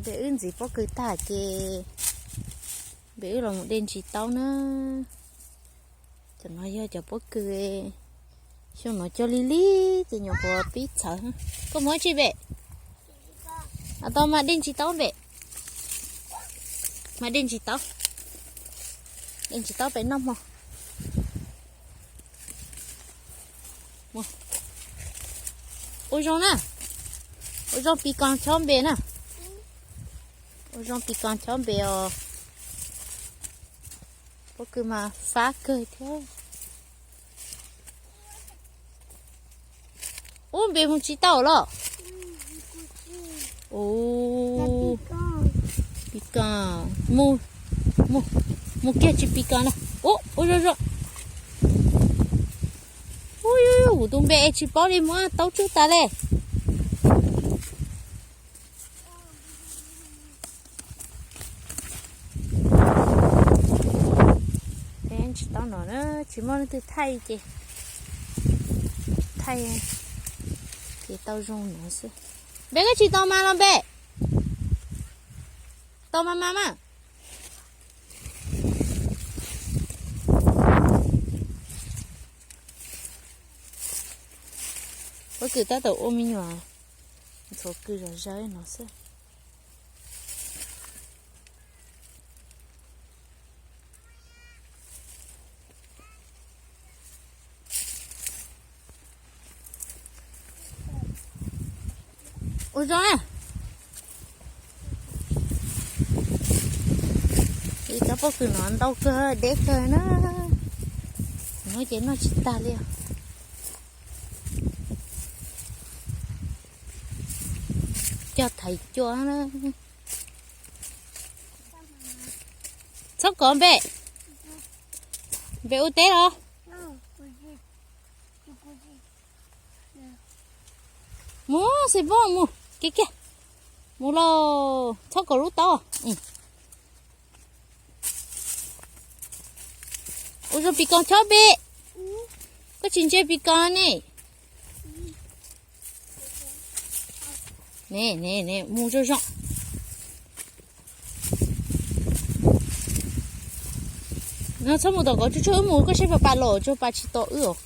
Ces wb ntxiv pob kws tag ces npe wb los mus de ntsis taub na. Cov no yog cov pob kws xyoo no cog li li ces nyuam qhuav pib txhawv. Koj muab tsi npe? Tau mas de ntsis taub npe. Mas de ntsis taub. De ntsis taub pem noj hmo. Ua zoo na. Ua zoo pis koos chob npe na. Ua zoo pis koos chob npe os. Pob kws mas fab kawg thiab. Ub, npe mus tsis tau los? Ub, pis koos, mus, mus, mus kiag tsis pis koos na. Ub, ua zoo zoo. Ub, kuv tus npe es tsis paub li, muab taub tsuj tas li. Tsis tau no na, tsis muaj leej twg thaij ces thaij ces tau zoo no xwb. Npe koj tsis tau mas los npe? Tau mas mas mas. Pob kws tab tom ua me nyuam ntxhuav kws zom zaws no xwb. Ua zoo na. Ib tsob pob kws no ntau kawg deb kawg na. Noj ces noj tsis tag li. Cog thaiv cua na. Txhob kov npe. Npe ua teb los? Mus xis poob mus kiag kiag. Mus lauj, txhob kov lub taub. Ua zoo pis koos chob npe. Koj tsis ntsia pis koos ne. Ne ne ne, mus zoo zoo. No txhob mus tom kov tsuj tsuag, wb mus koj saib pas pas los tsuag pas tsis tom wb os.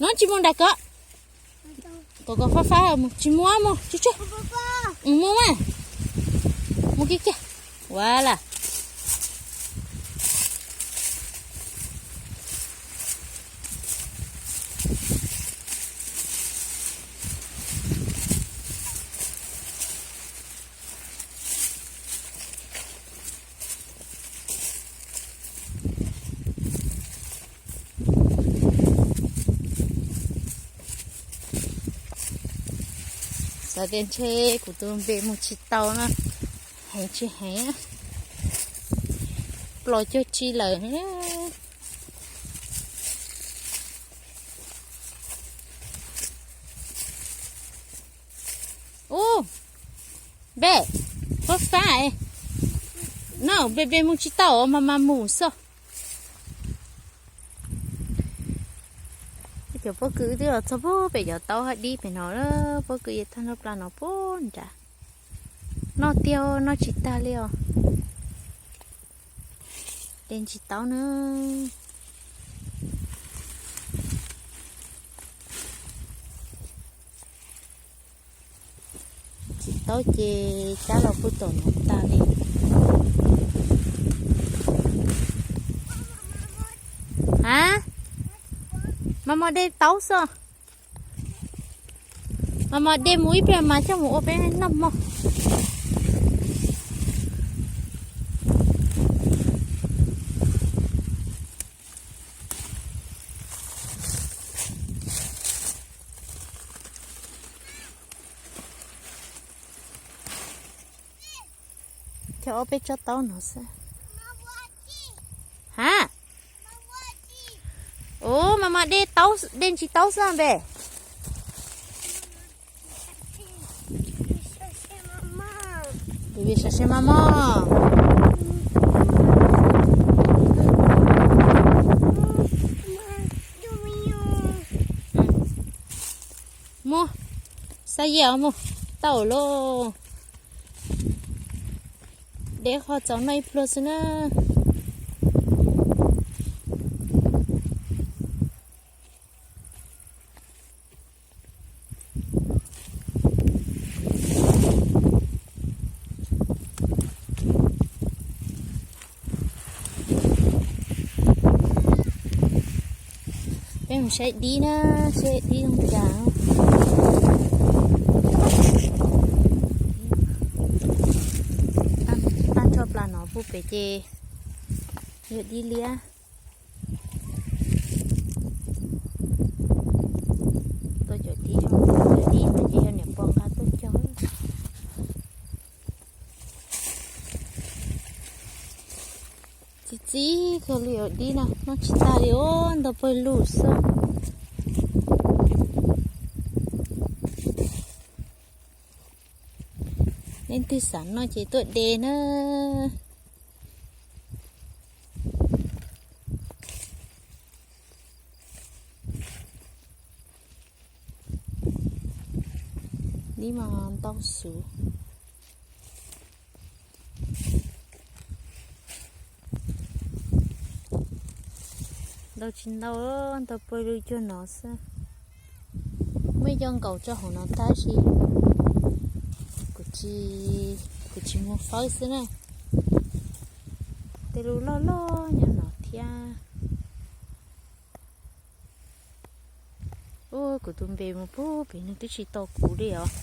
No tsis mus nram kov. Kov kov fab fab mus, tsis mus mus tsuj tsuag. Mus mas. Mus kiag kiag. Ua las. Xav tias ntshe kuv tus npe mus tsis tau na, heev tsis heev, plos cuag tsi lawm. Ub, npe, pob fab, no npe npe mus tsis tau mas mas mus xwb. Cov pob kws twb los txog pem cov taub hab dib pem no, pob kws yeej thaj nroj pla no puag nrad. Noj tiag noj tsis tag li os. De ntsis taub na. Tsis taub ces cab los kuj tom no tag li. A, mas mas de taub xwb. Mas mas de mus ib pliag mas coj mus ua peb noj hmo. Cog ob peb tsob taub no xwb. Ha, ub, mas mas de taub, de ntsis taub xwb npe. Tus vim sawv se mos mos. Mus, Tag yam mus, tau lauj. Deb qho txaus noj ib pluag xwb na. Peb mus saib dib na, saib dib zoo cas. Tag nrho plas no puag pem ces yog dib liab. Tuaj cov dib, cov dib no ces yog niam pog nqa tuaj cog. Txi txiv kawg li os, dib no noj tsis tag li os, ntau pawg lug xwb. Leej twg xav noj ces tuaj de na. Dib mas ntau xwb. Ntau tsis ntau, ntau pawg lug cuag no xwb. Muaj ib co nkaus rau hauv no tab sis kuv tsis, kuv tsis muag fawb xwb na. Tej lub loj loj nyob no thiab. Ua kuv tus npe mus puag pem nws twb tsis tos kuv li os.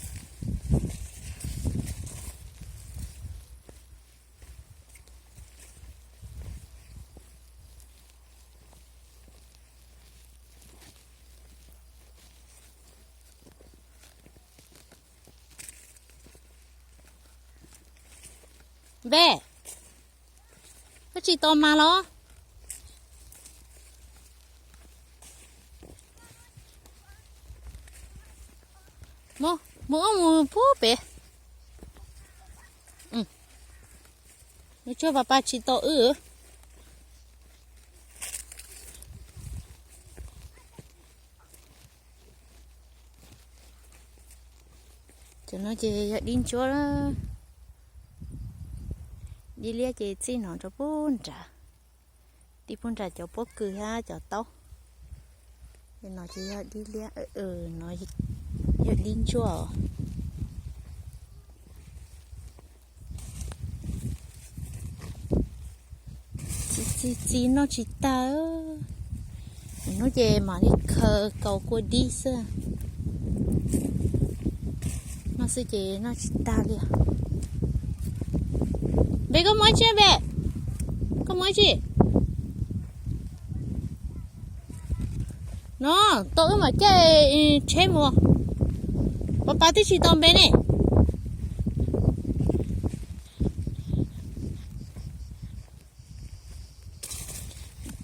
Npe, koj tsis tos mas los? Mus, mus ub mus puag pem. Mus tsuag, pas pas tsis tos wb. Cov no ces yog dib ntsuab. Dib liab ces txij no rau puag nrad, txij puag nrad cov pob kws thiab cov taub. No ces yog dib liab, no yog dib ntsuab. Txi txi txi noj tsis tag. Hnub ces mam li khaws kaus kua dib xwb. Noj xwb ces noj tsis tag li. Npe, koj muab ib tsi, Npe? Koj muab ib tsi? No, tau wb mam caij tsheb mus. Pas pas twb tsis tau, Npe ne.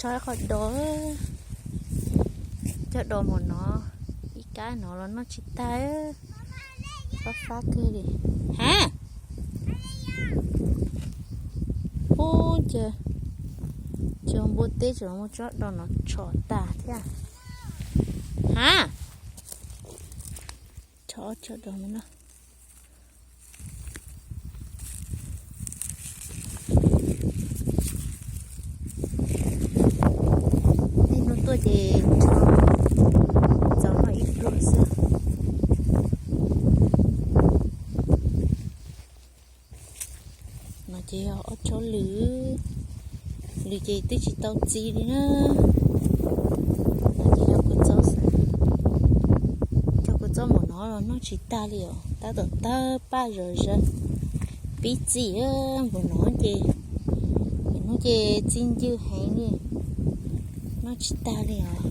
Rho ib qho do, coj do mus no, ib kab no los noj tsis tag, fab fab kawg li. Ha, ub, ces npua teb tseem muab tsob do no tshov tag thiab. Ha, tshov tsob do no. Tej hnub tuaj ces txaus noj ib pluag xwb. No ces yog ob tsob lws, lws ces twb tsis tau txi li na. No ces yog kuv txob xwb, cov kuv txob npaum no los noj tsis tag li os, tab tom tawg paj zom zaws. Pib txi npaum no ces, hnub ces txi ncw heev li, noj tsis tag li os.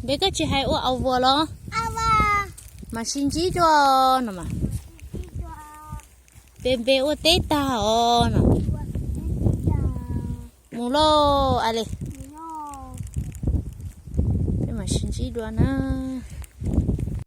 Npe, koj tsis hais ua aus vuas los? Mam sib ntsib dua no mas. Peb npe ua teb tag os no. Mus lauj, a li. Peb mam sib ntsib dua na.